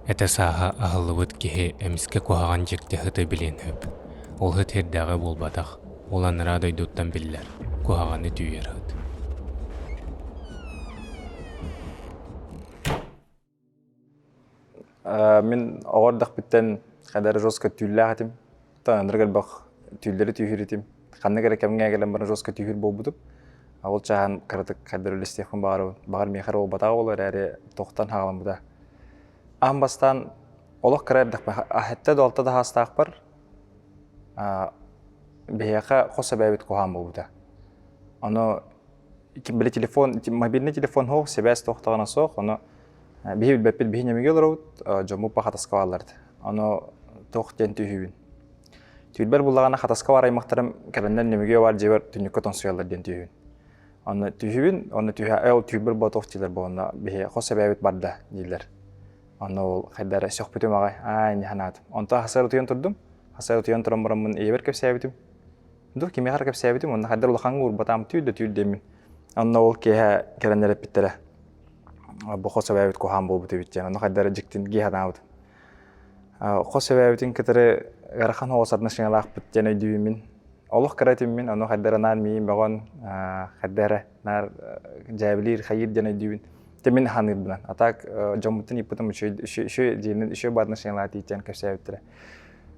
Этэ сааһа аһыллыбыт киһи эмискэ куһаҕан дьикти сыты билиэн сөп. Ол сыт сирдээҕи буолбатах, ол анараа дойдуттан биллэр, куһаҕаны түүйэр сыт. Мин оҕо эрдэхпиттэн хайда эрэ жестко түүллээх этим. Оттон ынырык элбэх түүллэри түүһүүр этим. Ханнык эрэ кэмҥэ кэлэн баран жестко түүһүүр буолбутум. Ол чааһын кыратык хайда эрэ үллэстиэхпин баҕарабын. Баҕар миэхэ эрэ буолбатаҕа буолуо эрээри тохтон хаалыммыта. Аан бастаан олох кыра эрдэхпинэ сэттэ да алта да саастаахпар биһиэхэ хос эбээбит куһаҕан буолбута. Ону били телефон, мобильный телефон суох, сибээс туохтаҕына суох, ону биһи билбэппит биһи ньэмигэ олоробут, дьоммут хатаска бааллар этэ. Ону туох диэн түһүүбүн. Түүрбэр буллаҕына хатаска баар аймахтарым кэлэннэр ньэмигэ баар дьиэбэр түннүккэ тоҥсуйаллар диэн түһүүбүн. Онно түһүүбүн, онно түһэ, ол түүрбэр буотох дииллэр буолна, биһи хос эбээбит барда дииллэр. Онно ол хайда эрэ сөхпүтүм аҕай, аа инньэ санаатым. Онтон хасар утуйан турдум. Хасар утуйан туран бараммын ийэбэр кэпсээбитим. Ду кимиэхэ эрэ кэпсээбитим уонна хайдах улахаҥҥа уурбатаам түүр да түүр диэммин. Онно ол киэһэ кэлэн эрэппиттэрэ. Бу хос эбээбит куһаан буолбут эбит диэн. Онно хайдах эрэ дьиктин санаабытым. Хос эбээбитин кытары ыарахан оҕус отношениялаахпыт диэн өйдүүбүн мин. Олох кыра этим мин, ону хайдах эрэ наар миигин бөҕөн, хайдах эрэ наар дьээбилиир, хайыыр диэн өйдүүбүн. Те мин ханыырбынан. А так дьоммуттан ыйыппытым үчүгэй үчүгэй диэнин үчүгэй баар отношениялаах диэн кэпсээбиттэрэ.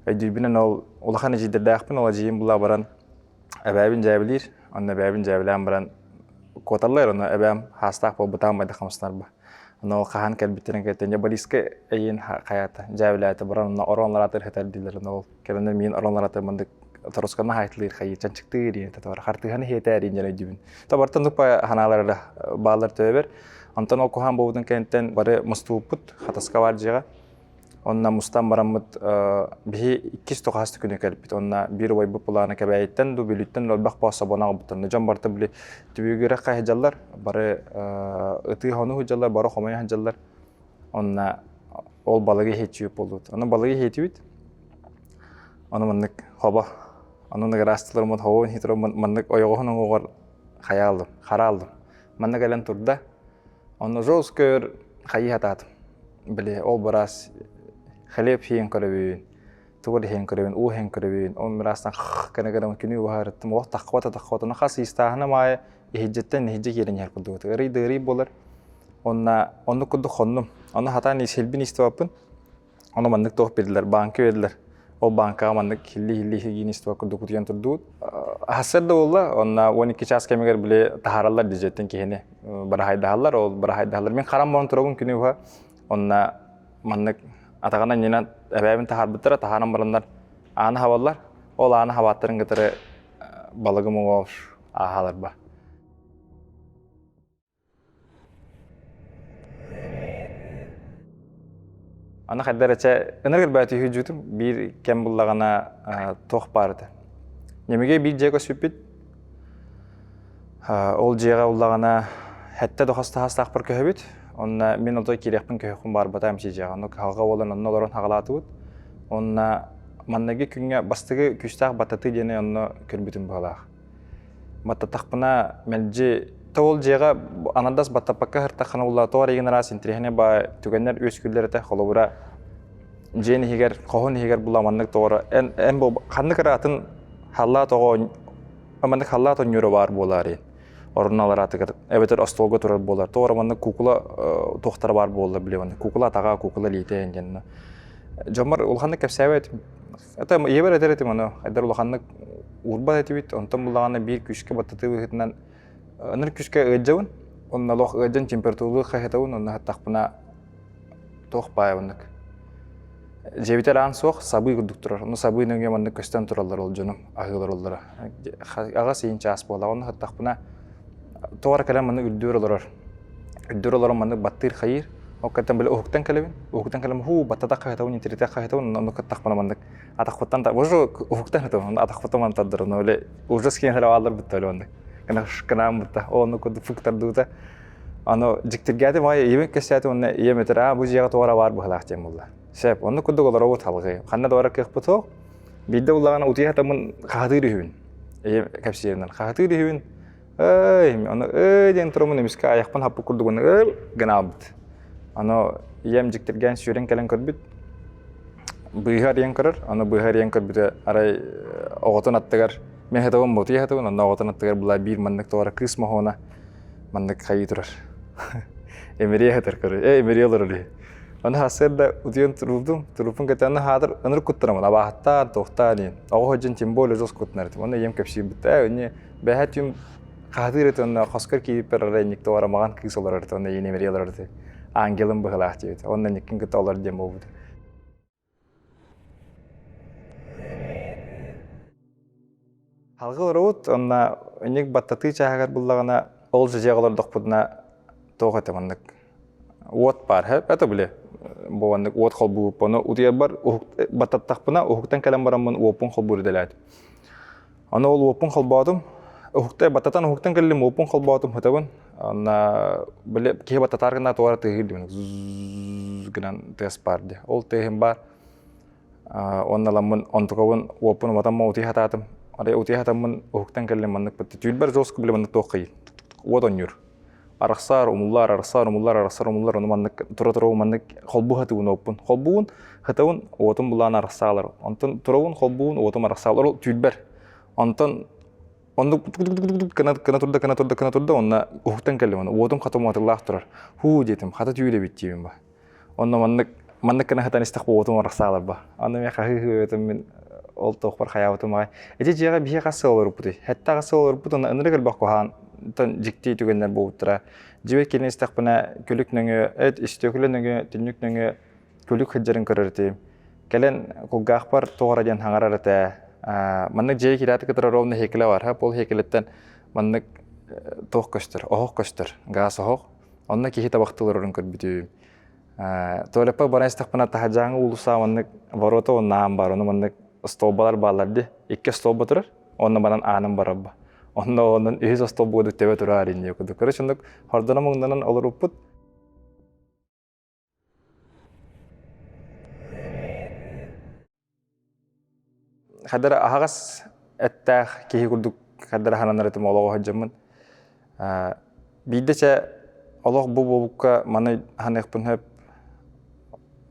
Өйдүүрбүнэн ол улахан эдьиийдэрдээхпин, ол эдьиийим була баран эбээбин дьээбилиир, онно эбээбин дьээбилээн баран куоталлар, онно эбээм хаастаах буолбутаам майда хамсанарба. Онно ол хаһан кэлбиттэрин кэлтэн, дьэ Бориска эйиин хайаата, дьээбилээтэ баран онно ороонларатыр хэтэр дииллэр, онно ол кэлэннэр миин ороонларатыр мындык торусканы хаайтылыыр хайыы чанчыктыыр иин татабар хартыыһаны хиэтээр иин дьэн өйдүүбүн. Табартан туппа ханаалар бааллар төбөбөр. Онтон ол куһаан буолбутун кэнниттэн бары мустубуппут Хатаска баар дьиэҕэ. Онно мустан бараммыт биһи иккис тоҕоһас күнү кэлбит. Онно биир убайбыт былаана Кэбээйиттэн ду Бүлүүттэн элбэх боособону аҕалбыттар. Дьон барыта били түбүгүрэх сылдьаллар, бары ытыы-хонуу сылдьаллар, бары хомойо сылдьаллар. Онно ол балыгы иһиэччибит буолбут. Ону балыгы иһиэтибит. Ону маннык хобо. Ону ыраастыларыммыт хобо иһитэр маннык ойоҕоһун оҥоҕор хайа алдым, хара алдым. Манна кэлэн турда. Онно жестко өр хайыы сатаатым. Били ол быраас хлеб сиэн көрөбүн, тугу да иһэн көрөбүн, уу иһэн көрөбүн, ол быраастан гына гына күнүү уһаарыттым, олох таххыбата таххыбата, хас ыйыстааһыным аайы иһирдьэттэн иһирдьэ киирэн иһэр курдук ырый да ырый буолар. Онно оннук курдук хоннум. Ону хатаан силбин истибаппын. Ону маннык туох биэрдилэр, бааҥка биэрдилэр. Ол бааҥкаҕа маннык хилли-хилли хигиениства курдук утуйан турдубут. Аһассар да буолла, онно 12 чаас кэмигэр били таһаараллар дьиэттэн киһини быраһайдаһаллар, ол быраһайдаһаллар. Мин харам буолан турабын күнү быһа. Онно маннык атаҕынан ньинэн эбээбин таһаарбыттара, таһааран бараннар ааны хабаллар. Ол ааны хабааттарын кытары балыгым уҥуоҕар ааһаларба. Аны хайдар эчэ ынырык элбээтэ үһү биир кэм буллаҕына туох баар этэ. Ньэмигэ биир дьиэ көспүппүт. Ол дьиэҕэ уллаҕына хэттэ да хас таһаастаахпар көһөбүт. Онно мин ото киириэхпин көһүөхпүн баарбатаам ити дьиэҕэ. Онно кыһалҕа буолан онно олорон хаҕалаатыбыт. Онно манныгы күҥҥэ бастакы күүстээх баттатыы диэни онно көрбүтүм быһалаах. Баттатахпына мэлдьи ол дьиэҕэ анардас баттаппакка сыртаххына улла тоҕо эрэ араас интэриэһинэй баа түгэннэр үөскүүллэр этэ. Холобура, дьиэн иһигэр, хоһун иһигэр була маннык тоҕо эн эн бу ханнык эрэ атын халлаат оҕо маннык халлаат оонньуура баар буолаарый орун алараатыгар эбэтэр остуолга турар буолар тоҕо эрэ маннык куукула туохтара баар буолла били маннык куукула атаҕа куукула илиитэ диэн дьоммор улаханнык кэпсээбэт Это ийэбэр этэр этим ону айдар улаханнык уурбат этибит, онтон буллаҕына биир күүскэ баттатыы быһыытынан ыныр күүскэ ыалдьабын, онно олох ыалдьан температуралыы хаһытабын, онно саттахпына туох баай оннук. Дьиэбитэр аан суох, сабыы курдук турар. Ону сабыы нөҥүө маннык көстөн тураллар ол дьонум аһыылар оллоро. Аҕас иин чаас буола. Онно саттахпына тоҕо эрэ кэлэн маннык үрдүөр олорор. Үрдүөр олорон маннык баттыыр хайыыр. Ол кэнниттэн били уһуктан кэлэбин. Уһуктан кэлэн һуу баттатах хаһытабын, интиритэх хаһытабын, онно кыттахпына маннык атахпыттан та уже уһуктан хатабын, атахпыттан манан тардар, но били уже скин эрэ бааллар бутта били оннук. Гына гынаан бутта, оннук курдук фуктардуута. Аны дьиктиргээтим аайы ийэбин кэпсээтим уонна ийэм этэр, аа бу дьиэҕэ тоҕо эрэ баар быһыылаах диэн буолла. Сөп, оннук курдук олоробут салҕыы. Ханна да барар кыахпыт суох. Биирдэ буллаҕына утуйа сатаммын хаһытыыр үһүбүн. Ийэм кэпсииринэн хаһытыыр үһүбүн. Эй, ону эй диэн тураммын эмискэ айахпын хаппыт курдук ой гына албыт. Аны ийэм дьиктиргээн сүүрэн кэлэн көрбүт. Быыһа арыйан көрөр, аны быыһа арыйан көрбүтэ арай оҕотун аттыгар мен хатабын ботуйа хатабын, онно оҕотун аттыгар була биир маннык туора кыыс моһуона маннык хайыы турар. Эмириэ хатар көрөр, э эмириэ олорор үһү. Аны сарсыарда утуйан турбутум, туруппун кытта аны хаатыр ынырык куттанамын, абааһыттаан, туохтаан диэн. Оҕо сылдьан тем более жестко куттанар этим. Онно ийэм кэпсиирбит, ээ, инньэ бэһэ түүн хаһытыыр этэ онно хоскор киириппэр арай инник туора маҕан кыыс олорор этэ, онно ийэни эмириэ олорор этэ. Ангелым быһылаах диэбит. Онно инниккин кытта олор диэн буолбут. Халгы олоробут, онно инник баттатыы чааһыгар буллаҕына, ол дьиэҕэ олордохпутуна туох этэ маннык уот баар, это били бу маннык уот холбуубуппун, ону утуйарбар баттаттахпына уһуктан кэлэн бараммын уоппун холбуур идэлээтим. Аны ол уоппун холбоотум, уһукта баттатан уһуктан кэллим, уоппун холбоотум, хытабын. Онно били киһи баттатаар гына туора тыаһыыр дии гынан тыас баар дии. Ол тыаһым баар. Уонна ламмын онтукабын уоппун уматаммын утуйа хатаатым. Арай утуйа хатаммын уһуктан кэллим маннык түүлбэр жестко били маннык туох хайыы. Уот онньуур. Арахсаар, умуллар, арахсаар, умуллар, арахсар, умуллар, ону маннык тура-тура маннык холбуу хатыбын уоппун. Холбуун, хатабын, уотум булаан арахсаалар. Онтон турабын, холбуун, уотум арахсаалар. Ол түүлбэр. Онтон оннук кына кына турда, кына турда, кына турда, онно уһуктан кэллим. Оны уотум хатым уотуллаах турар. Хуу диэтим, хата түүл эбит диибин ба. Онно маннык маннык гына сытан истэх уотум арахсаалар ба. Аны мен хаһыы-хыы мин ол туохпар хайаабытым аҕай. Ити дьиэҕэ биһи хас сыл олорбутуй? Хэтте хас сыл олорбут, онно ынырык элбэх куһаҕан дьикти түгэннэр буолбуттара. Дьиэбэр киирэн истэхпинэ күлүк нөҥүө, эт истиэкүлэ нөҥүө, түннүк нөҥүө күлүк сылдьарын көрөр этим. Кэлэн кулгаахпар туох эрэ диэн хаҥарар этэ. Маннык дьиэ киирээти кытары ровно хекилэ бар. Ол хекилеттен маннык туох көстөр, оһох көстөр, гаас оһох. Онно киһи табахтыы олорорун көрбүтүм. Туалекка баран истэхпинэ таһырдьааҥы уулусса маннык ворота уонна аан бар, ону маннык остуолбалар бааллар дии. Икки остуолба турар, онно манан ааным барарба. Онно онон үһүс остуолба курдук төбө турар инньэ курдук. Короче, оннук хордоно муҥнанан олоруппут. Хадара аһаҕас эттээх киһи курдук хадара хананар этим олоҕу сылдьаммын. Биирдэ чэ олох бу буолбукка маны ханыахпын сөп.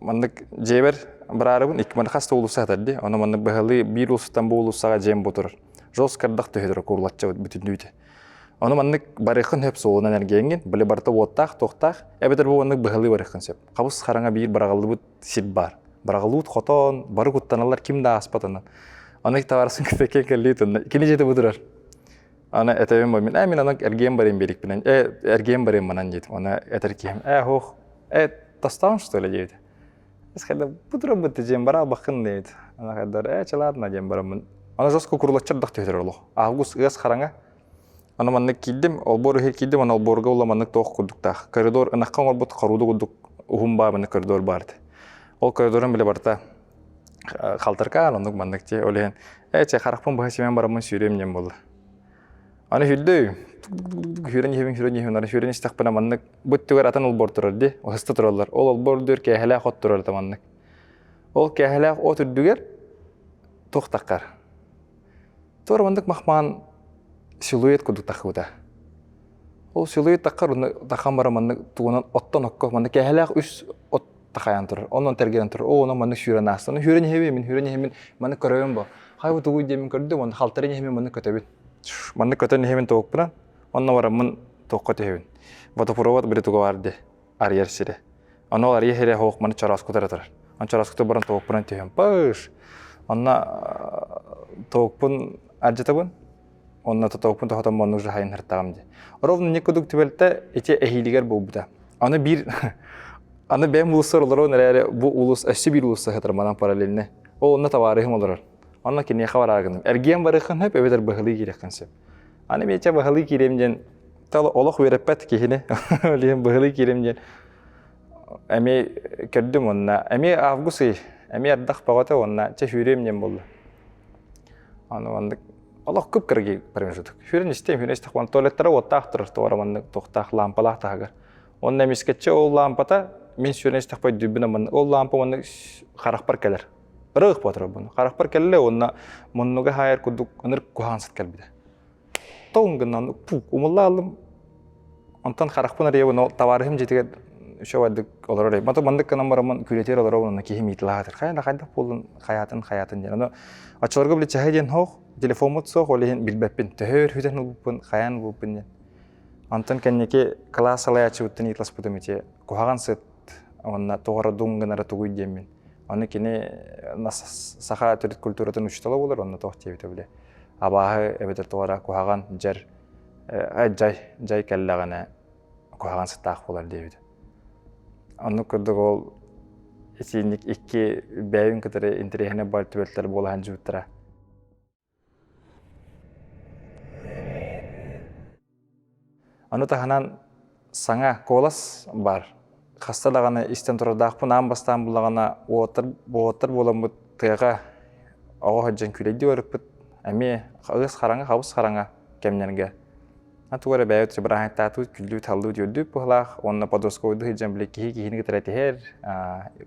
Маннык дьиэбэр бараарыбын икки маны хас да уулусса сытар дии. Ону маннык быһалыы биир уулуссаттан бу уулуссаҕа дьиэм бу турар. Жестко ардах түһэ турар курулаччы бүтүннүүтэ. Ону маннык барыаххын сөп суолунан эргиэҥҥин, били барыта уоттаах, туохтаах, эбэтэр бу маннык быһалыы барыаххын сөп. Хабыс хараҥа биир быраҕыллыбыт сир баар. Быраҕылуут хотон, бары куттаналлар, ким да ааспатынан. Аны табаарысын кытта кэллии тунна. Кини дьиэтэ бу турар. Аны этэбин бу мин, э мин аны эргиэн барыам биэрикпинэн, э эргиэн барыам манан диэтим. Аны этэр киһим, э хуох, э тастаан что ли диэбит. Эс хайда бу турабыт дьиэм бара албаххын диэбит. Аны хайдар, э чэ ладно диэн бараммын. Аны жестко курулаччар дах түһэр олох. Август ыас хараҥа. Аны маннык киирдим, олбуор үһү киирдим, аны олбуорга ула маннык туох курдуктаах. Коридор ынахха оҥорбут хорууда курдук уһун баа маннык коридор баар этэ. Ол коридорун билэ барыта халтаркаан оннук маннык дии. Ол иһин ээ чэ харахпын быһа симэн бараммын сүүрүөм диэн буолла. Аны сүүрдүм. Сүүрэн иһэбин, сүүрэн иһэбин, аны сүүрэн истэхпинэ маннык бу өттүгэр атын олбуор турар дии. Ыһыста тураллар. Ол олбуор үрдүгэр кээһэлээх от турар этэ маннык. Ол кээһэлээх от үрдүгэр туох таххар. Туора маннык махмаан силуэт курдук таххыбыта. Ол силуэт таххар уонна тахан баран маннык тугунан оттон окко маннык кээһэлээх үс от тахайан турар. Онон тэлгэнэн турар. Оо, онон маннык сүүрэн ааста. Ону сүүрэн иһэбин, мин сүүрэн иһэммин маннык көрөбүн бо. Хай бу тугуй диэммин көрдүм, онно халтаран иһэммин маннык көтөбүн. Маннык көтөн иһэбин туохпунан, онно бараммын туохха түһэбин. Водопровод били туга бар дии, арыйар сирэ. Ону ол арыйар сирэ хоох маны чорооску турар. Он чорооскуту баран туохпунан түһэн пыш. Онно туохпун ардьатабын, Онно тотооппун тоһотон оннук жаһайын һыртаҕым дии. Ровно никудук түбэлтэ ити эһиилигэр буолбута. Аны биир аны бэйэм улуссар олорон эрээри бу улус өссө биир улусса сытар манан параллельно. Ол онно табаарыһым олорор. Онно киниэхэ бараар гыным. Эргиэн барыаххын сөп эбэтэр быһылыы киириэххин сөп. Аны миэчэ быһылыы киириэм диэн тал олох үөрэппэт киһини билиһин быһылыы киириэм диэн эмиэ көрдүм уонна эмиэ август ый эмиэ ардах бөҕөтө уонна чэ сүүрүөм диэн буолла. Аны маннык олох кып-кыргый промежуток. Сүүрэн истиэм, сүүрэн истэх буолан туалеттара уоттаах турар, туора маннык туохтаах лаампалаах таһыгар. Онно эмискэччи ол лаампата мин сүүрэн истэхпэ өйдүүрбүн маннык ол лаампа маннык харахпар кэлэр. Ырыых буолар буну. Харахпар кэллэ уонна муннуга хаайар курдук ынырык куһаҕан сыт кэлбитэ. Тоҥ гынан пук умулла аллым. Онтон харахпын арыйабын ол табаарыһым дьиэтигэр Үчүгэйдик олорор. Мато маннык гынан бараммын күрэтиэр олоробун онно киһи миитилаатыр. Хайа да хайдах буоллун хайаатын хайаатын диэн. Ону оччолорго били чаһы диэн суох, телефоммут суох, ол иһин билбэппин. Төһө өр хүтэн ылбыппын, хайаан ылбыппын диэн. Онтон кэнники кылаас салайааччыбыттан ыйыталаспытым ити куһаҕан сыт уонна тоҕо эрэ дуҥ гынара тугуй диэммин. Ону кини саха төрүт культуратын учуутала буолар, онно туох диэбитэ били. Абааһы эбэтэр тоҕо эрэ куһаҕан дьэр дьай дьай кэллэҕинэ куһаҕан сыттаах буолар диэбит. Оннук курдук ол итинник икки бэйэбин кытары интэриэһинэй бар түбэлтэлэр буола сылдьыбыттара. Ону таһынан саҥа куолас баар. Хаста даҕаны истэн турардаахпын аан бастаан буллаҕына уолаттар уолаттар буоламмыт тыаҕа оҕо сылдьан күлэйдии барыппыт. Эмиэ ыас хараҥа хабыс хараҥа кэмнэргэ Тугу эрэ бэйэбит бырааһынньыктаатыбыт, күллүүт, халлыыт, үөрдүүт быһылаах уонна подростковойдуу сылдьан били киһи киһини кытары этиһэр,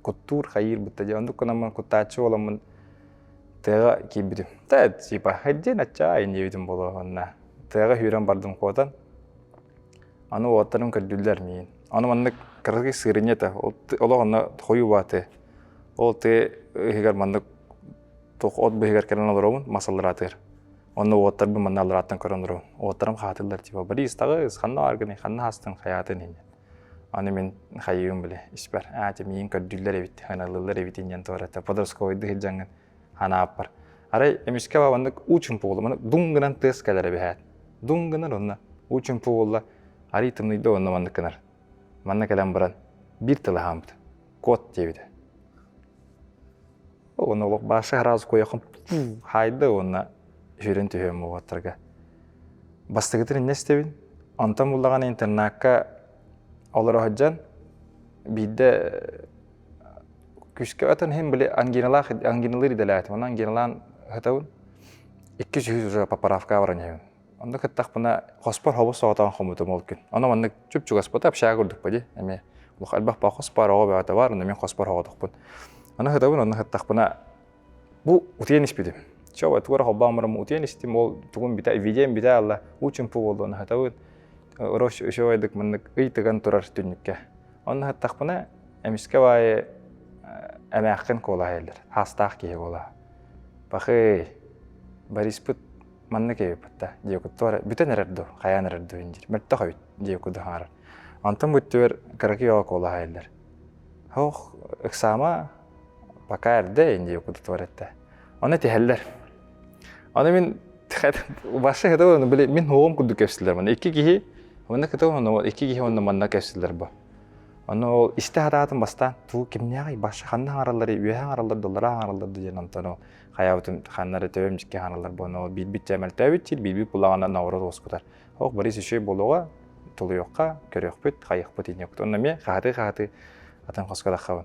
куттуур, хайыыр бытта дьэ оннук гынаммын куттааччы буоламмын тыаҕа киирбитим. Та типа хэддиэн аччаа диэбитим буолуо уонна тыаҕа сүүрэн бардым куотан. Аны уолаттарым көрдүүллэр миин. Аны маннык кыракый сырынньа этэ. Олох онно хойуу бааты. Ол тыа иһигэр маннык туох от быһыгар кэлэн олоробун мас аллараатыгар. Онно уоттарбын манна алларааттан көрөн олоробун. Уоттарым хаатыллар типа Борис таҕыс, ханна бааргыный, ханна хастын, хайаатын иннин. Аны мин хайыыбын биле испэр. Аа, миин көрдүүллэр эбит, ханалыыллар эбит иннин туората. Подростковойдуу сылдьаҥҥын ханааппар. Арай эмискэ бабаннык уу чумпу буолла. Маны дуҥ гынан тыас кэлэр эбэһээт. Дуҥ гынан онно уу чумпу буолла. Арый тымныйда онно маннык гынар. Манна кэлэн баран биир тылы хаампыт. Кот диэбитэ. Уонна олох башы араас куйахым хаайда уонна сүүрэн түһүөм уолаттарга. Бастакытын инньэ истэбин. Онтон буллаҕына интернакка олоро сылдьан биирдэ күүскэ ытан иһин били ангиналаах ангиналыыр идэлээтим. Онон ангиналаан сытабын. 200 уже поправка баран иһэбин. Онно кыттахпына хоспор хобус соҕотоон хоммутум ол күн. Ону маннык чуп-чугаспыта общага курдук дии. Эмиэ улах элбэх баа хос баар оҕо бөҕөтө баар, онно мин хоспор хоҕотохпун. Аны сытабын, онно сыттахпына бу утуйан испитим. Чё, тугу эрэ холбоон баран утуйан истим, ол тугум бүтэ, видеом бүтэ алла, уу чумпу буолла, онно сытабын. Орош үчүгэйдик маннык ый тыган турар түннүккэ. Онно сыттахпына эмискэ баайы эмээххин куолаһайлар, хаастаах киһи буолаа. Пахый, Бориспыт маннык эбиппит да диэкуттуора бүтэн эрэр дуу хайаан эрэр дуу диир мөлтөх эбит диэкуду хаҥарар онтон бүттүбэр кыракый оҕо куолаһайыллар ох ыксаама пока эрдэ диэкуду туор этте ону этиһэллэр ону мин башы хытыбын били мин уоҕум курдук кэпсилэр маны икки киһи манна кытыбын икки киһи онно манна кэпсилэр бу Ону ол истэ хатаатым бастаан туу кимнээҕий башы ханна хаҥаралларый үөһэ хаҥараллар доллара хаҥараллар диэн онтон ол хайаабытын ханнары төбөм дьикки ханаллар буолан ол биирбит дьэ мөлтөөбүт диир биирбит булаҕына наоборот уоскутар ох Борис үчүгэй буолуоҕа тулуйуохха көрүөхпүт хайыахпыт инньэкпит онно эмиэ хаһатыы-хаһатыы атын хоско таххабын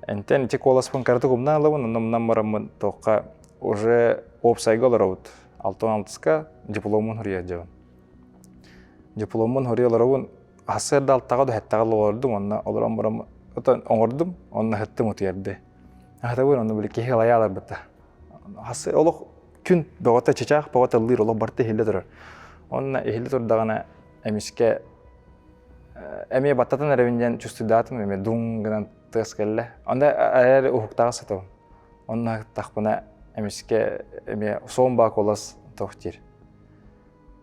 энтэн ити куоласпын кыратык умнан ылабын онно умнан бараммын туохха уже уопсайга олоробут 6-алтыска дипломун суруйа сылдьабын дипломмун суруйа олоробун сарсыарда алтаҕа да сэттэҕэ олордум онно олорон баран оҥордум онно сыттым утуйарды Аһатабын онно били киһи ылайа аларбыта. Хасы олох күн бөҕөтө чычаах бөҕөтө ыллыыр олох барыта иһиллэ турар. Онно иһиллэ турдаҕына эмискэ эмиэ баттатан эрэбин диэн чувствуйдаатым эмиэ дуҥ гынан тыас кэллэ. Онно эрэ уһуктаҕа сытабын. Онно тахпына эмискэ эмиэ суон баа куолас туох диир.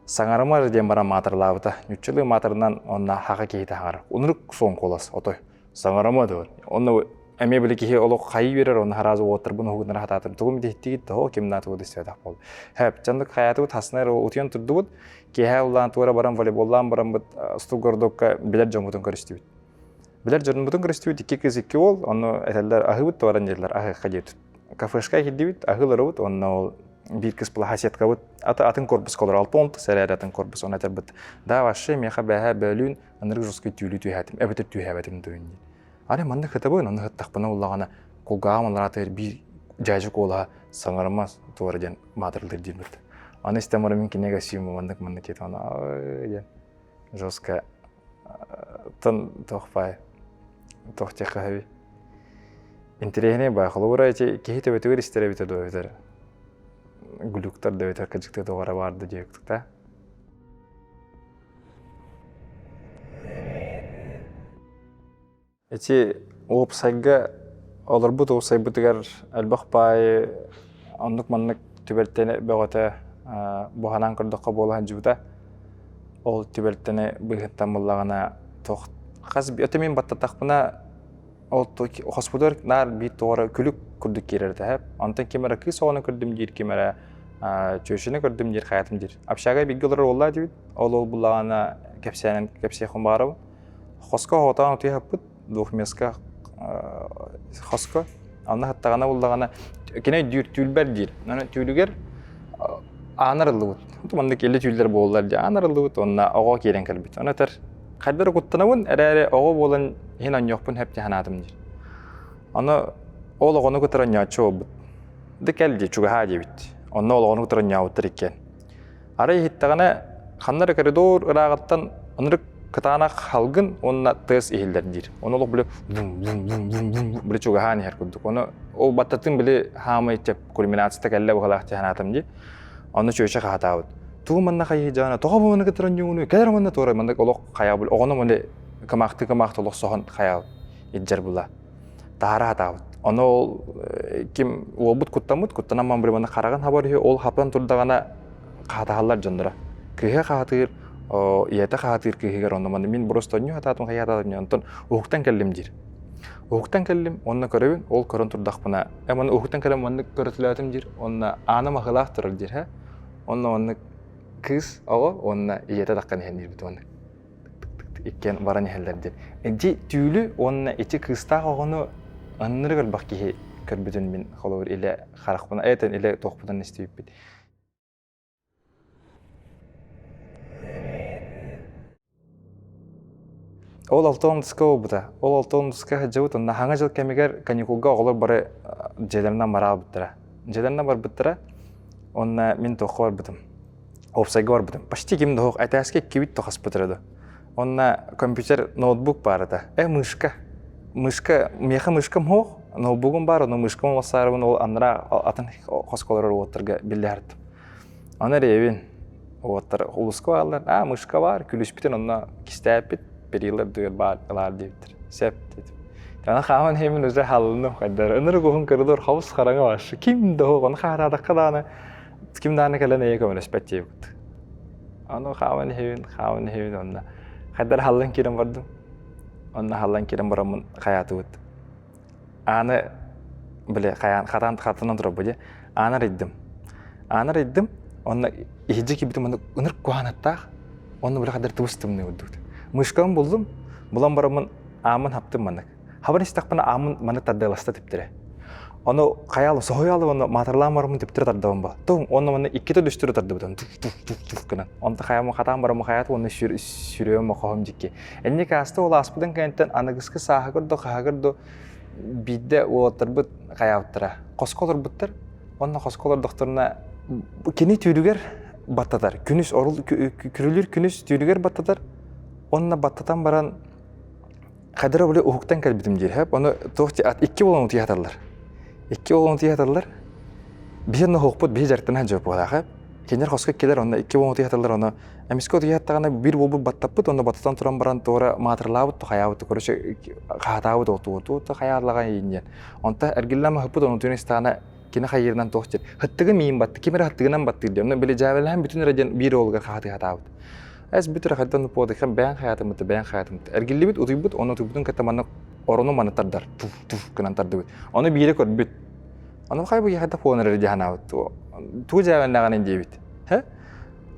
Саҥарымар диэн баран маатырлаабыта. Ньуччалыы маатырынан онно хаха киһитэ хаҥар. Унурук суон куолас отой. Саҥарыма диэн. Онно эмиэ били киһи олох хайыы үөрэр, онно хараазы уоттарбын уһугуннара хатаатым. Тугум диһиттигит того ким наатыбы истибэтэх буол. Хэп, чандык хаятыбыт хаснар утуйан турдубут. Киэһэ улаан туора баран волейболлаан бараммыт стугордокка билэр дьоммутун көрүстүбүт. Билэр дьонмутун көрүстүбүт икки кыз икки уол, онно этэллэр аһыыбыт туоран диэллэр аһыахха диэбит. Кафешка кирдибит, аһыыларыбыт, онно ол биир кыс плаха сеткабыт аты атын корпуска олор алта он сэрээр атын корпус оны этэрбит да вообще миэхэ бэһэ бөлүүн ынырык жесткий түүлү түһээтим эбэтэр түһээбэтим дуун диэн аны манна хытабын ону хыттахпына уллаҕына кулгааҕым аллараатыгар биир дьаадьы куолаһа саҥарымас туора диэн маатырылыыр диирбит аны истэн баран мин кинигэ сүүм маннык маннык диэтим аны диэн жестко тон туох баай туох диэххэ сөбүй интэриэһинэй баай холобура ити киһи төбөтүгэр истэр эбитэ дуо эбэтэр глюктар да эбэтэр кыдьыкты тоҕо эрэ баар да диэбиттик да. Ити уопсайга олорбут уопсайбытыгар элбэх баайы оннук-маннык түбэлтэни бөҕөтө буһанан көрдөххө буола сылдьыбыта. Ол түбэлтэни быыһыттан буллаҕына туох хас өтө мин баттатахпына ол хоспутугар наар биир тоҕо эрэ күлүк курдук киирэр этэ. Онтон ким эрэ кыыс оҕону көрдүм диир, ким эрэ чүөчэни көрдүм диир, хайатым диир. Общага бииргэ олорор уоллаа диэбит. Ол ол буллаҕына кэпсээнин кэпсиэхпин баҕарабын. Хоско оҕотоон утуйа двухместка хоско. Онно хаттаҕына буллаҕына кини өйдүүр түүлбэр диир. Аны түүлүгэр аан арыллыбыт. Маннык илли түүллэр буоллар дии аан арыллыбыт уонна оҕо киирэн кэлбит. Ону этэр хайдах эрэ куттанабын эрээри оҕо буолан иһин онньуохпун сөп дии санаатым диир. Ону ол оҕону кытары онньооччу буолбут. Ды кэл дии чугаһаа диэбит. Онно ол оҕону кытары онньообуттар иккиэн. Арай иһиттэҕинэ, ханна эрэ коридор ырааҕыттан ынырык кытаанах халгын уонна тыас иһиллэр диир. Ону олох били били чугаһаан иһэр курдук. Ону ол баттатын били хаамай чеп кульминацията кэллэ быһалаах дии санаатым дии. Ону чүөчэ хаһатаабыт. Туу манна хайыы дьаана тоҕо бу манна кытаран ньууну кэлэр манна туора маннык олох хайаа били оҕону маны кымаахты кымаахты олох соһон хайаа илдьэр була. Таһара хатаабыт. Ону ол ким уолбут куттаммыт, куттанан били манна хараҕын хабар үһү, ол хапан турдаҕына хаатаһаллар дьонноро. Кыыһа хаатыыр, ийэтэ хаатыыр кыыһыгар онно манна мин просто онньуу хатаатым, хайа хатаатым онтон уһуктан кэллим диир. Уһуктан кэллим, онно көрөбүн, ол көрөн турдахпына, э манна уһуктан кэлэн маннык көрөтүлээтим диир, онно ааным аһылаах турар диир, һэ. Онно маннык кыыс оҕо уонна ийэтэ таххан иһэн диирбит уонна иккиэн баран иһэллэр диэн. Ити түүлү уонна ити кыыстаах оҕону ыннырык элбэх киһи көрбүтүн мин холобур илэ харахпына этэн илэ туохпутун истибиппит. Ол 6 онуска буолбута. Ол 6 онуска сылдьыбыт уонна хаҥа дьыл кэмигэр каникулга оҕолор бары дьиэлэринэн бараабыттара. Дьиэлэринэн барбыттара уонна мин туохха барбытым. Уопсайга барбытым. Почти ким да суох. Этээскэ иккибит тохаспытара да. Онно компьютер, ноутбук баар этэ. Э, мышка. Мышка, миэхэ мышкам суох, ноутбугум баар, ону мышкам олоссаарыбын ол анараа атын хоско олорор уоттарга биллэһэртим. Аны эрэйэбин. Уоттар улуска бааллар. Аа, мышка баар, күлүспүтүн онно кистээппит, перилэр дугар баар ылаар диэбиттэр. Сөп дедим. Аны хааман иһэммин уже халлыным хайдар. Ынырык уһун коридор хабыс хараҥа башы. Ким да суох, ону хаараадахха даҕаны ким даҕаны кэлэн эйэ көмөлөспөт диэбит. Аны хааман иһэбин, хааман иһэбин онно. Хайдар халлан киирэн бардым. Онно халлан киирэн бараммын хайаатыбыт. Ааны били хайаан хатаан хатанан турар дии. Ааны арыйдым. Ааны арыйдым. Онно иһирдьэ киирбитим онно ынырык куһаанаттаах. Онно били хадыр тыбыс тымныы курдук. Мышкабын буллум. Булан бараммын ааммын хаптым маннык. Хабан истэхпинэ ааммын маннык тардыаласта типтэрэ. Ону хайаалым соһуйаалым онно маатарлаан бараммын түптэрэ тардабын ба. Туһум онно манна иккитэ дүстүрэ тардыбытым туф туф туф туф гынан. Онто хайаамын хатаан бараммын хайаат уонна сүр сүрүөм хохом дьикки. Энник ааста ол ааспытын кэнниттэн аныгыскы сааһыгар да хаһыгар да биирдэ уолаттарбыт хайаабыттара. Хоско олорбуттар. Онно хоско олордохторуна кини түүлүгэр баттатар. Күнүс орул күрүлүүр күнүс түүлүгэр баттатар. Онно баттатан баран Хадара били уһуктан кэлбитим диир һэп. Ону туох ат икки буолан утуйа саталлар. Икки буолан утуйа саталлар. Биһи онно уһукпут, биһи дьарыктана сылдьыбыт буолаах һэп. Кинилэр хоско кэлэр онно икки буолан утуйа саталлар онно эмискэ утуйа саттаҕына биир буолбут баттаппыт онно баттатан туран баран туора маатырлаабыт хайаабыт короче хаһатаабыт отуоту хайаалаҕа диэн. Онто эргиллэн маһыппыт ону утуйан истэҕинэ кини хайыырынан туох диэн хыттыгы миин батты ким эрэ хыттыгынан баттыыр диэн онно били дьээбэлэһэн бүтүн эрэ диэн биир уолугар хаһатыы хатаабыт. Эс бүтүр хайдан подыхам бэйэн хаятымыт бэйэн хаятымыт. Эргиллибит утуйбут, ону утуйбутун кытта манна орону маны тардар. Туф туф гынан тардыбыт. Ону биире көрбүт. Ону хай бу хайда фон эрэр дьаһанаабыт. Туу дьээбэннэҕинин диэбит. Хэ?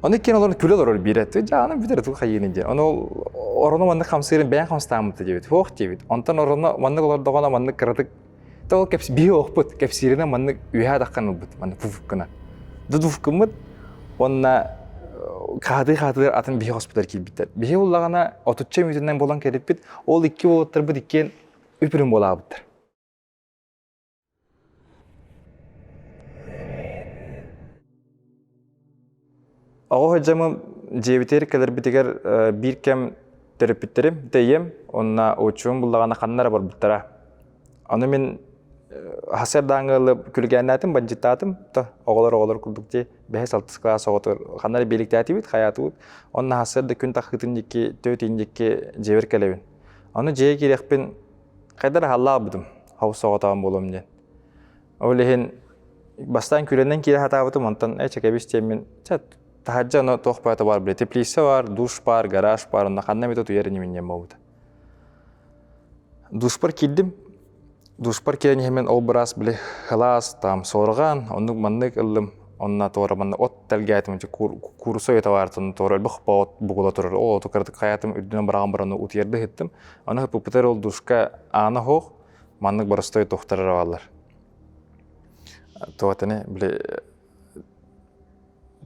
Ону иккиэн олорон күлэ олорор биирэ. Туу дьааны бүтэр туу хайыынын диэн. Ону орону маннык хамсыырын бэйэн хамстааммыт диэбит. Хуох диэбит. Онтон орону маннык олордоҕуна маннык кыратык Ол кэпс биһи оохпут кэпсииринэн маннык үөһээ таххан ылбыт маннык пуф гына. Дудуф гыммыт уонна хаатыы-хаатыыр атын биһи хоспутар киирбиттэр. Биһи буллаҕына отучча мүтүнэн буолан кэлиппит, ол икки уолаттарбыт иккиэн үп-үрүҥ буолаабыттар. Оҕо сылдьаммын дьиэбитигэр кэлэрбитигэр биир кэм төрөппүттэрим, тэйиэм уонна учуум буллаҕына ханна эрэ барбыттара. Ону мин сарсыардааҥҥы ылы күлүгээннээтим, бандьыттаатым, то оҕолор оҕолор курдук дии, бэһис алтыс кылаас оҕотугар ханна эрэ биэликтээтибит, хайаатыбыт. Онно сарсыарда күн тахыытын диэки, төрүт иин диэки дьиэбэр кэлэбин. Ону дьиэгэ киириэхпин. Хайдар аһаллаабытым, хабыс соҕотоҕун буолуом диэн. Ол иһин бастаан күрэнэн киирэ сатаабытым, онтон ээ чэкэбис диэммин, чэ таһырдьа ону туох баата баар били теплица бар, душ бар, гараж бар, онно ханна эмит утуйар инибин диэн буолбута. Душпар киирдим. Душпар киирэн иһэммин ол быраас били хылаас там суорҕан, оннук маннык ыллым. Онно туора манна от тэлгээтим, куурусса уйата баартын туора элбэх от бугула турар. Ол оту кыратык хайаатым, үрдүнэн быраҕан баран утуйарда иһиттим. Аны ыппытар ол душка аана суох, маннык боростой туохтар бааллар. Туотаны били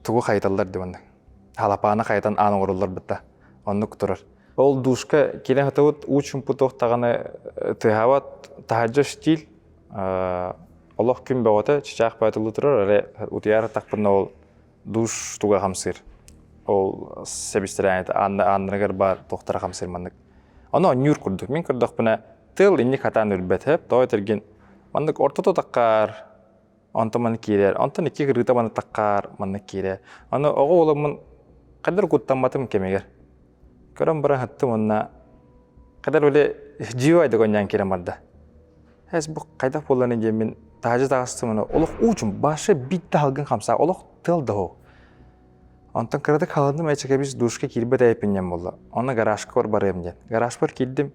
тугу хайыталлар дии маннык. Халапааны хайытан аан оҥороллор бытта. Оннук турар. Ол душка киирэн сытабыт уу чумпу туох даҕаны тыаһаабат таһырдьа штиль олох күн бөҕөтө чычаах бөҕөтө турар эрэ утуйар тахпына ол душ туга хамсыыр. Ол сэбистэрээҥ ааннарыгар баар туохтара хамсыыр маннык. Ону онньуур курдук. Мин көрдөхпүнэ тыал инник хатаан үрбэт һэп, тоҕо этэргин маннык ортото таххаар онтон маннык киирэр, онтон икки кырыыта маннык таххаар маннык киирэр. Аны оҕо буоламмын хайдах куттамматым кэмигэр. Көрөн баран сыттым уонна хайдах били дьиэ айдык онньоон киирэн барда. Эс бу хайдах буолланы диэммин таһдьа таҕыстым уонна олох уучум баша биир да халгын хамсаа олох тыал да суох. Онтон кыратык халынным эчэкэбис душка киирбэт эйэппин буолла. Онно гаражка барыам диэн. Гаражпар киирдим.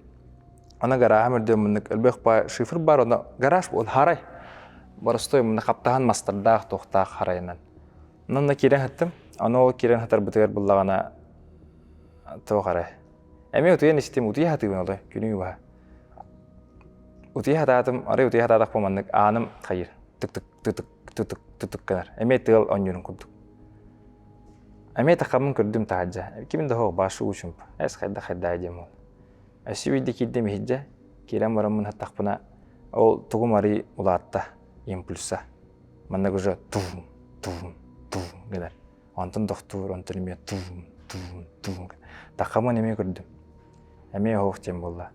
Аны гарааһым үрдүн муннук элбэх баа шифр бар, онно гараж буол харай. Боростой мунна хаптаһан мастардаах туохтаах харайынан. Онно киирэн сыттым. Аны ол киирэн сытарбытыгар буллаҕына туох арай. Эмиэ утуйан истим, утуйа сатыыбын олой, күнү баһа. Утуйа сатаатым, арай утуйа сатаатахпын маннык ааным хайыр, тык-тык тытык тытык тытык гынар. Эмиэ тыал оонньуурун курдук. Эмиэ тахаммын көрдүм таһырдьа. Кимин да суох башы уучумп. Эс хайда хайдаа диэм ол. Өссө биирдэ киирдим иһирдьэ. Киирэн бараммын саттахпына ол тугум арый улаатта импульса. Маннык уже тум тум тум гынар. Онтон тохтуур, онтон эмиэ тум тум тум. Тахаммын эмиэ көрдүм. Эмиэ оһох диэн буолла.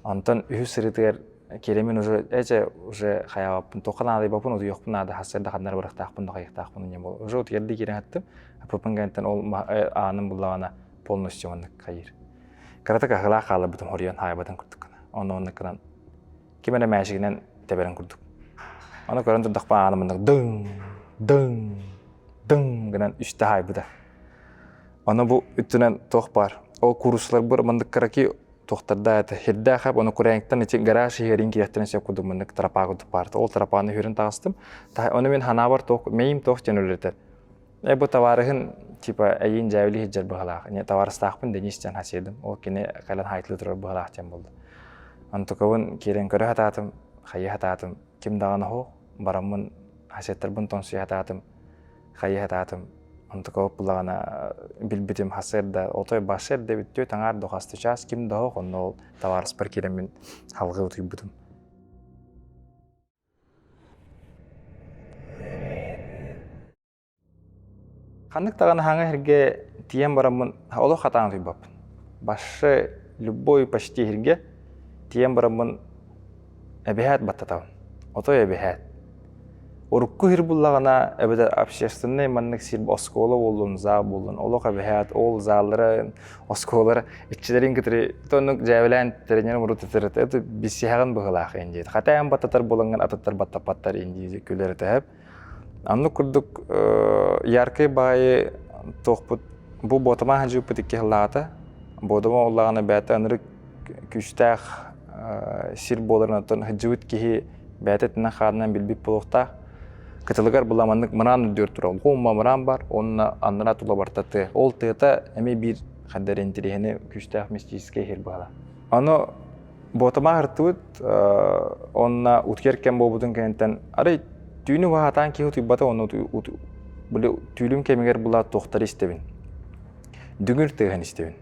Онтон үһүс сырыытыгар киирэммин уже эчэ уже хайаабаппын туохха наадыйбаппын утуйуохпун наада хассыарда ханна эрэ барыахтаахпын да хайыахтаахпын диэн буолла. Уже утуйардыы киирэн сыттым. Аппын кэнниттэн ол ааным буллаҕына полностью маннык хайыыр. Кыратык аһылаах хааларбытым хоруйан хаайбатын курдук гына. Онно оннук гынан ким эрэ мээчигинэн тэбэрин курдук. Ону көрөн турдахпына ааным маннык дыҥ дыҥ дыҥ гынан үстэ хаайбыта. Ону бу үттүнэн туох баар. Ол кууруссаларбар маннык кыраки туохтардаах этэ. Хирдээх эп, ону курээҥтэн ити гараж иһэрин кириэхтэрин сөп курдук маннык трапаа курдук баарта. Ол трапааны үһүрүн таҕыстым. Ону мин ханаабар туох, мэйим туох диэн үлэлэтэр. Э бу табаарыһын типа эйиин дьээбили сылдьар быһалаах. Не табаарыстаахпын Денис диэн хасыйдым. Ол кини кэлэн хаайтылыы турар быһалаах диэн буолла. Онтукабын киирэн көрө сатаатым, хайыы сатаатым. Ким даҕаны суох. Бараммын хасыаттарбын тоҥсуйа сатаатым. Хайыы сатаатым. Онтукабыт буллаҕына билбитим хасыарда отой башы эрдэ бүттүө таҥаар да хасты чаас ким да суох онно ол табаарыспар киирэммин халҕыы утуйбутум. Ханнык даҕаны хаҥа сиргэ тиийэн бараммын олох хатаан утуйбаппын. Башы любой почти сиргэ тиийэн бараммын эбэһээт баттатабын. Отой эбэһээт. Урукку сир буллаҕына эбэтэр общественнай маннык сир оскуола буоллун, зал буоллун, олох эбэһээт ол заллара, оскуолалара иччилэрин кытары оннук дьээбэлээн тренерим урут этэр это билсиһэҕин быһыылаах ин диэт. Хатаан баттатар буолаҥҥын атыттар баттаппаттар ин дии күлэр этэһэп. Оннук курдук яркай баайы туохпут бу Ботома хадьыыппыт икки сыллааҕыта. Бодома уллаҕына бэйэтэ ынырык күүстээх сир буоларын оттон сылдьыбыт киһи бэйэтэ итинэн хаанынан билбит буолуохтаах. Кытылыгар була маннык мыраан үрдүгэр турар. Уһун мыраан бар, уонна аннараа тула барта тыа. Ол тыата эмиэ биир хайдах эрэ интэриэһинэй күүстээх мистическэй сир быһалаах. Аны Буотама аһартыбыт уонна утуйар кэм буолбутун кэнниттэн арай түүнү уһаатаан киһи утуйбата уонна били түүлүм кэмигэр була туохтары истэбин. Дүҥүр тыаһын истэбин.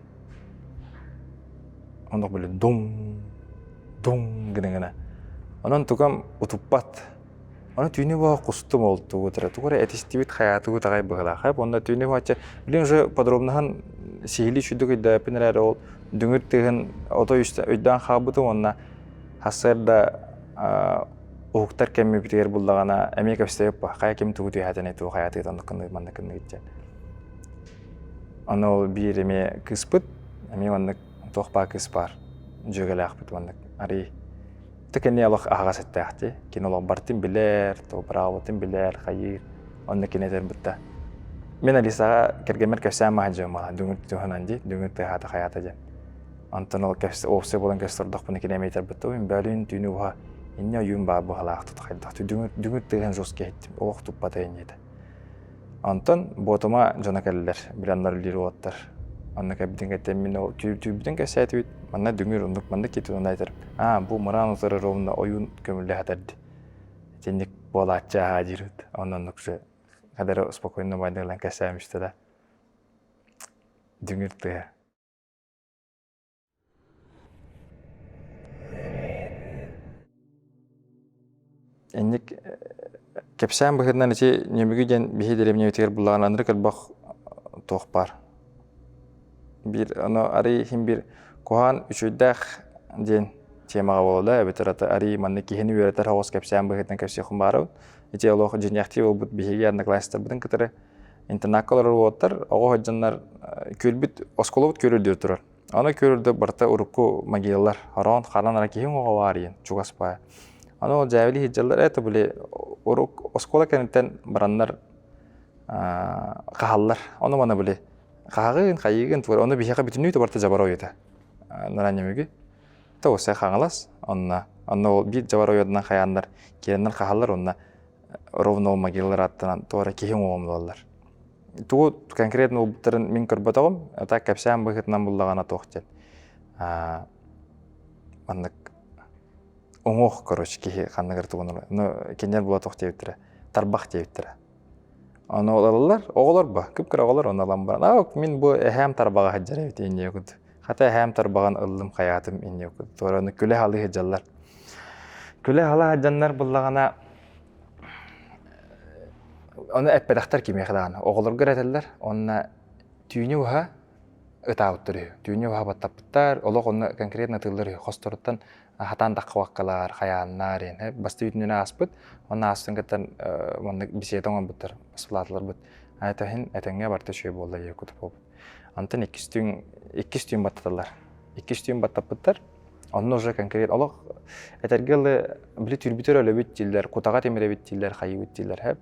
Оннук били дуҥ дуҥ гына гына. Онон тукам утуппат. Аны түүнү быһа кустум ол тугу эрэ тугу эрэ этистибит хайаатыбыт аҕай быһыылаах ээ уонна түүнү быһа билин уже подробноһын сиһилии үчүгдүк өйдөөппүн эрээри ол дүҥүр тыаһын отой өйдөөн хаалбытым уонна сарсыарда уһуктар кэммипитигэр буллаҕына эмиэ кэпсэппэ хайа ким тугу түһээтинэй тугу хайаатыгыт оннук гынныгыт маннык гынныгыт диэн ону ол биир эмиэ кыыспыт эмиэ маннык туох баар кыыс баар дьүөгэлээхпит маннык арый. Тэ кини олох аһаҕас эттээх Кини олох бартын билэр, быраабытын билэр, хайыыр. Онно кини этэр бытта. Мин Алисаҕа кэргэммэр кэпсээн маһа дьон мала дүҥүр туһунан дии, дүҥүр тыаһаата хайаата диэн. Онтон ол кэпс уопсай буолан кэпсэ кини эмиэ этэр бытта, мин бөлүүн түүнү уһа инньэ ойуун баар быһалаах тут хайдах дүҥүр дүҥүр тыаһын жестко иһиттим, олох туппата инньэ Онтон Буотума дьоно кэллилэр, билэннэр үлэлиир уолаттар. Онно кэлбитин кэнниттэн мин ол түүрбүтүн кэпсээтибит. Манна дүҥүр оннук маннык киирбит онно этэр аа бу мыраан утары ровно ойуун көмүллэһэтэрди. Итинник буолааччы аһаа диирбит. Онно оннук же хадары спокойно баайдыгылан кэпсээмиштэ да. Дүҥүр тыа. Инник кэпсээн быһыытынан ити Нөмүгү диэн биһи дэриэбинэбитигэр буллаҕына ынырык элбэх туох баар. Биир ону арый иһин биир куһаҕан үчүгэйдээх диэн темаҕа буолла да эбэтэр аты арый маннык киһини үөрэтэр соҕус кэпсээн быһыытынан кэпсиэххин баарабын. Ити олох дьиҥнээхтии буолбут биһиги одноклассниктарбытын кытары интернакка олорор уолаттар оҕо сылдьаннар күөлбүт оскуолабыт күөл үрдүгэр турар. Аны күөл үрдүгэр барыта урукку могилалар хороон ханан ара киһи уҥуоҕа баар иэн чугас баар. Аны ол дьээбили сылдьаллар это били урук оскуола кэнниттэн бараннар хаһаллар. Ону маны били хаһаҕын, хайыгын тугар ону биһиэхэ бүтүннүү барыта дьабар ойута. Наранньамыгы. Тоҕус хаҥалас онно онно ол биир дьабар ойуотунан хайааннар киирэннэр хаһаллар онно ровно ол могилалар аттынан туора киһи уҥуоҕун булаллар. Тугу конкретно булбуттарын мин көрбөтөҕүм, а так кэпсээн быһыытынан буллаҕына туох диэн маннык уҥуох короче киһи ханныгар тугун ну кинилэр була туох диэбиттэрэ тарбах диэбиттэрэ ону ылаллар оҕолор ба кып-кыра оҕолор ону ылан баран аа мин бу эһээм тарбаҕа сылдьар эбит инньэ курдук хата эһээм тарбаҕын ыллым хайаатым инньэ курдук туора ону күлэ-халыы сылдьаллар күлэ-хала сылдьаннар буллаҕына Ону эппэтэхтэр кимиэхэ даҕаны. Оҕолорго эрэ этэллэр. Уонна түүнү уһа ытаабыттар үһү. Түүнү уһа баттаппыттар. Олох онно конкретно ытыыллар үһү. Хосторуттан хатаан таххыбаккалар, хайааннар диэн. Бастыы түүнүнэ ааспыт. Онно ааспытын кытта маннык беседа оҥорбуттар. Баспылаатыларбыт. Этэ этэҥҥэ барыта үчүгэй буолла диye кутуп буолбут. Онтон иккис түүн иккис түүн баттаталлар. Иккис түүн баттаппыттар. Онно уже конкретно олох этэргэ дылы били түүрбүтэр өлөбүт дииллэр, кутаҕа тимирэбит дииллэр, хайыыбыт дииллэр хэп.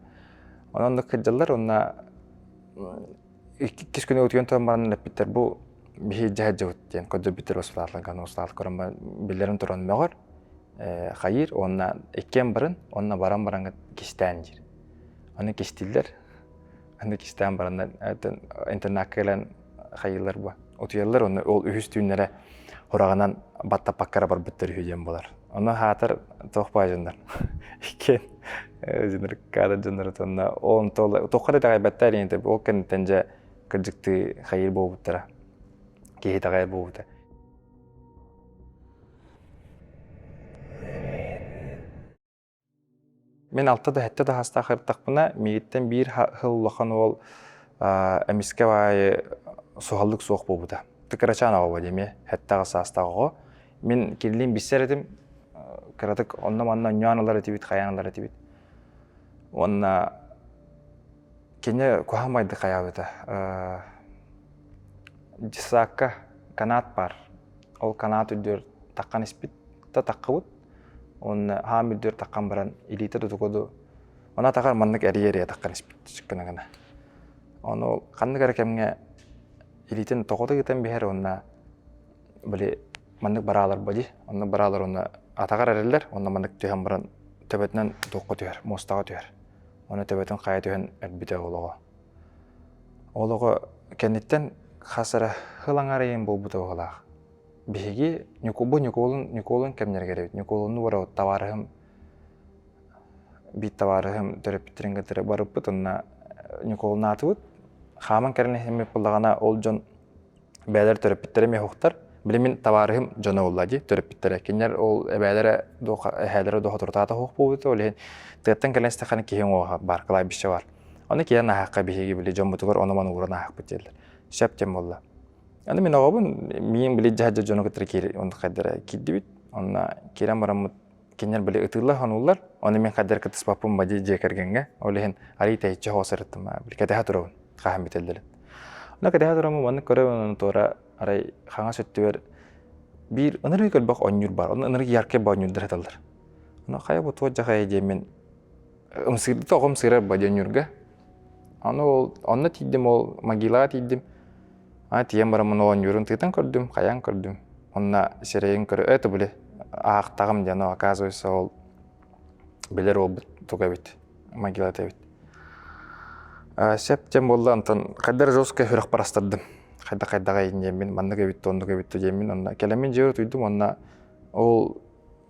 Онон оннук кырдьаллар уонна иккис күнү утуйан туран баран эппиттэр бу биһи дьаһайдьабыт диэн көрдөрбүттэр устааларга устаал көрөн биллэрин туран мөҕөр хайыыр уонна иккиэн барын уонна баран баран кистээн диир. Аны кистииллэр Аны кистээн бараннар интернакка кэлэн хайыылар бу. Утуйаллар онно ол үһүс түүннэрэ хураҕынан баттаппакка эрэ барбыттар үһү диэн буолар. Ону хаатар туох баа дьоннор. Иккиэн дьоннор каадыр дьоннор отонно ол туохха да итэҕэйбэттэр ини ол кэнниттэн дьэ кырдьыктыы хайыыр буолбуттара. Киһи итэҕэйэр буолбута. Мин алта да сэттэ да саастаах ырыттахпына, миигиттэн биир сыл улахан уол эмискэ баайы суһаллык суох буолбута. Кырачаан оҕо диэмиэ, 7-8 саастаах оҕо. Мин кинилиин билсэр этим, кыратык онно-манна онньоон ылар этибит, хайаан ылар этибит. Уонна кини куһаҕан баайдык хайаабыта. Дьыссаакка канат баар. Ол канат үрдүгэр таххан испит да таххыбыт. Уонна хаам үрдүгэр таххан баран илиитэ тутукуду Ону атаҕар маннык эрийэ-эрийэ таххан испит гына гына. Ону ханнык эрэ кэмҥэ илиитин тоҕо ыытан биһэр уонна били маннык бараалар бо дии. Онно бараалар уонна атаҕар эрэллэр уонна маннык түһэн баран төбөтүнэн туохха түһэр, муостаҕа түһэр. Ону төбөтүн хайа түһэн өлбүтэ ол оҕо. Ол оҕо кэнниттэн хас эрэ сыл аҥаар ыйын буолбута быһыылаах. Биһиги бу Ньукуолун Ньукуолун кэмнэригэр эбит. Ньукуолунну барабыт табаарыһым биир табаарыһым төрөппүттэрин кытары барыппыт уонна Ньукуолуннаатыбыт. Хааман кэлэн иһэммит буоллаҕына ол дьон бэйэлэр төрөппүттэрэ эмиэ суохтар. Били мин табаарыһым дьоно буолла дии төрөппүттэрэ. Кинилэр ол эбээлэрэ дуоха эһээлэрэ дуоха турутаата суох буолбута. Ол иһин тыаттан кэлэн истэххинэ киһи уҥуоҕа баар, кылаабище баар. Ону киирэн ааһахха биһиги били дьоммутугар ону-маны ууран ааһахпыт дииллэр. Сөп диэн буолла. Аны мин оҕобун миин били дьаһадьа дьону кытары киир онно хайдара киирдибит. Онно киирэн бараммыт кинилэр били ытыыллар хонууллар. Ону мин хайдара кытыспаппын бади дьиэ кэргэҥҥэ. Ол иһин арый тэйиччи хоҕо сырыттым. Били кэтэһэ турабын хаһан бүтэллэрин. Онно кэтэһэ тураммын маннык көрөбүн ону туора арай хаҥас өттүбэр Биир ынырык элбэх оонньуур баар, онно ынырык яркай оонньуурдар сыталлар. Ону хайа бу туох дьахайа диэммин ымсыырбыта оҕом сыырар ба диэн Аны ол онно тиийдим ол могилаҕа тиийдим. А тиийэн бараммын оонньуурун тыытан көрдүм, хайаан көрдүм. Онно сирэйин көрө это били аахтаҕым диэн оказывается ол билэр уолбут туга эбит могилата эбит. Сөп диэн буолла онтон хайдах жесткай сүрэх барастардым. Хайдах хайдаҕай диэммин маннык эбит оннук эбит диэммин онно кэлэммин дьиэбэр утуйдум онно ол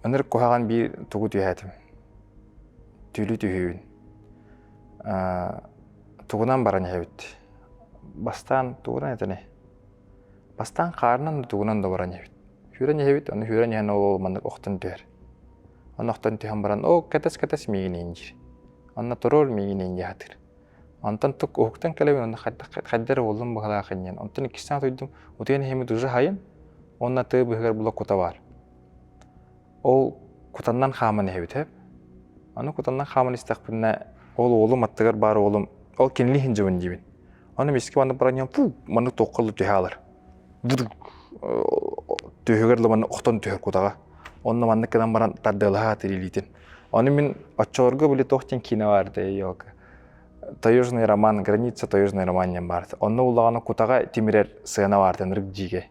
ынырык куһаҕан биир тугу түһээтим. Түүлү түһүүбүн. Тугунан баран иһэбит. Бастаан тугунан этиний? Бастаан хаарынан да тугунан да баран иһэбит. Сүүрэн иһэбит, ону сүүрэн иһэн ол маннык охтон түһэр. Ону охтон түһэн баран, оо, кэтэс-кэтэс миигин иһин диир. Онно туруор миигин иһин дии сатыыр. Онтон тук уһуктан кэлэбин, онно хайдах хайда эрэ буоллум быһалаах инньэн. Онтон иккистээн утуйдум, утуйан иһэммит уже хайын, уонна тыа быыһыгар була кута баар. Ол кутаннан хааман иһэбит эп. Аны кутаннан хааман истэхпинэ, ол уолум аттыгар баар уолум, ол кинини иһин дьыбын диибин. Аны мискэ маннык баран фу, маннык туохха ылы түһэ алар. Түһүгэр ылы маннык охтон түһэр кутаҕа. Онно маннык гынан баран тардыалаһа сатыыр илиитин. Аны мин оччолорго били туох диэн киинэ баар этэ елка. Таежный роман, граница таежный роман диэн баар. Онно улаҕана кутаҕа тимирэр сыана баар ынырык дьиигэ.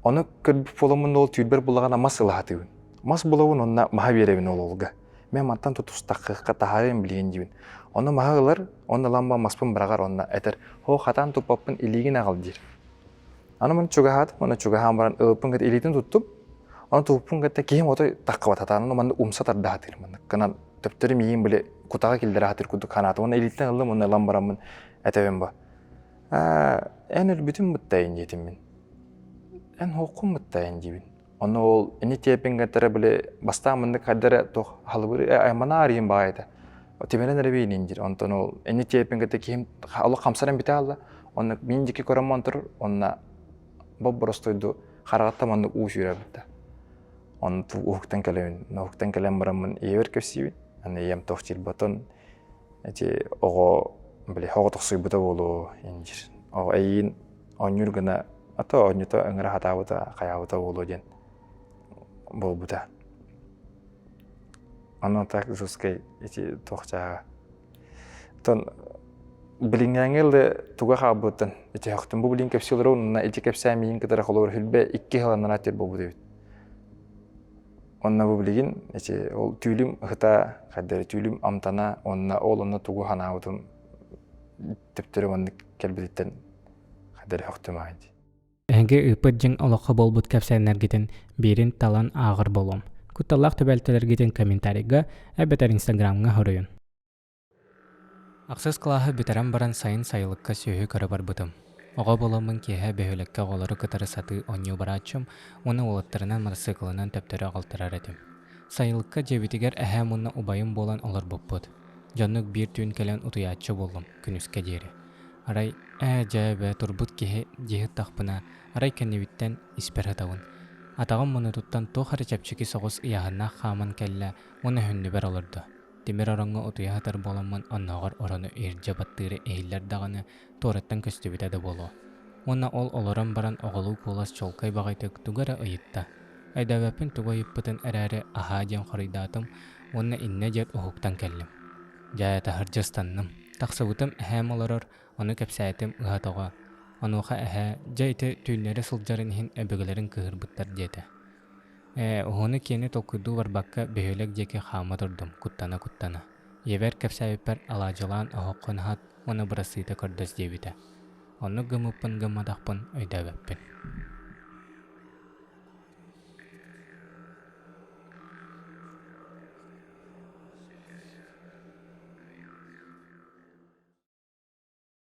Ону көрбүт буоламмын ол түүрбэр булаҕына мас ылаһатыыбын. Мас булабын уонна маһа биэрэбин ол уолга. Мен мантан тутустахха таһаарыам билигин диибин. Ону маһа ылар, онно ылан маспын быраҕар онно этэр, «Һоо хатаан туппаппын илиигин аҕал» диир. Аны мин чугаһаатым, уонна чугаһаан баран ылыппын кытта илиитин туттум. Ону туппун кытта киһим отой таххыбат хатаан, манна умса тарда сатыыр маннык гынан төптөрү миигин били кутаҕа киллэрэ сатыыр курдук санаатым. Уонна илииттэн ыллым уонна ылан бараммын этэбин бу. Эн өлбүтүн быттайын диэтим мин. Эн хооххун быттайын диибин. Ону ол ини тиэпиҥҥэттэрэ били бастаан маннык хайда эрэ туох халыбыр аймана арыйын баҕайы этэ. Тимирэн эрэ биинин диир. Онтон ол ини тиэпиҥҥэтэ киһим олох хамсаран бүтэ хаалла. Онно мин диэки көрөн онтур онно боп-боростуойду хараҕыттан маннык уу сүүрэр бытта. Онно уһуктан кэлэбин. Уһуктан кэлэн бараммын ийэбэр кэпсиибин. Аны ийэм туох диир ботон ити оҕо били оҕо тохсуйбута буолуо инжир. Оҕо эйиин оонньуур гына ато оонньута ыҥыра хатаабыта хайаабыта буолуо диэн буолбута. Ону так жесткай ити туох чааҕа. Оттон билиҥҥээҥи ылы туга хаалбыттан ити хөхтүм бу билин кэпсии олорор уонна ити кэпсээн миигин кытары холобур хүлбэ икки сыланнара тир буолбут эбит. Онно бу билигин ити ол түүлүм ыһыта хайдары түүлүм амтана уонна ол онно тугу санаабытым төптөрү маннык кэлбититтэн хайдары хөхтүм аай дии. Эһиги ыыппыт дьиҥ олоххо буолбут кэпсээннэргитин биирин талан ааҕар буолуом. Кутталлаах түбэлтэлэргитин комментарийга эбэтэр инстаграмҥа суруйун. Ахсыс кылааһы бүтэрэн баран сайын сайылыкка сүөһү көрө барбытым. Оҕо буоламмын киэһэ бөһүөлэккэ оҕолору кытары сатыы оонньуу барааччым уонна уолаттарынан матасыыкылынан төптөрү аҕалтарар этим. Сайылыкка дьиэбитигэр эһээм уонна убайым буолан олорбуппут. Дьоннук биир түүн кэлэн утуйааччы буоллум, күнүскэ диэри. Арай, ээ дьээбэ турбут киһи дии сыттахпына, арай кэннибиттэн испэр сытабын. Атаҕым муннутуттан туох эрэ чэпчэки соҕус ыйааһыннаах хааман кэллэ уонна өһүннүбэр олордо. Тимир ороҥҥо утуйа сытар буоламмын оннооҕор орону иһирдьэ баттыыра иһиллэр даҕаны, туораттан көстүбүтэ да буолуо. Уонна ол олорон баран оҕолуу куолас чуолкай баҕайытык тугу эрэ ыйытта. Өйдөөбөппүн тугу ыйыппытын эрээри аһаа диэн хоруйдаатым уонна иннэ диэт уһуктан кэллим. Дьэ, таһырдьа ыстанным. Тахсыбытым эһээм олорор, ону кэпсээтим ыһа-тоҕо. Онуоха эһээ, дьэ ити түүннэри сылдьарын иһин өбүгэлэрин кыыһырбыттар диэтэ. Ээ, уһуну-киэни толкуйдуу барбакка бөһүөлэк диэки хаама турдум, куттана-куттана. Ийэбэр кэпсээбиппэр алаадьылаан оһоххун аһат уонна бырастыыта көрдөс диэбитэ. Оннук гыммыппын гымматахпын өйдөөбөппүн.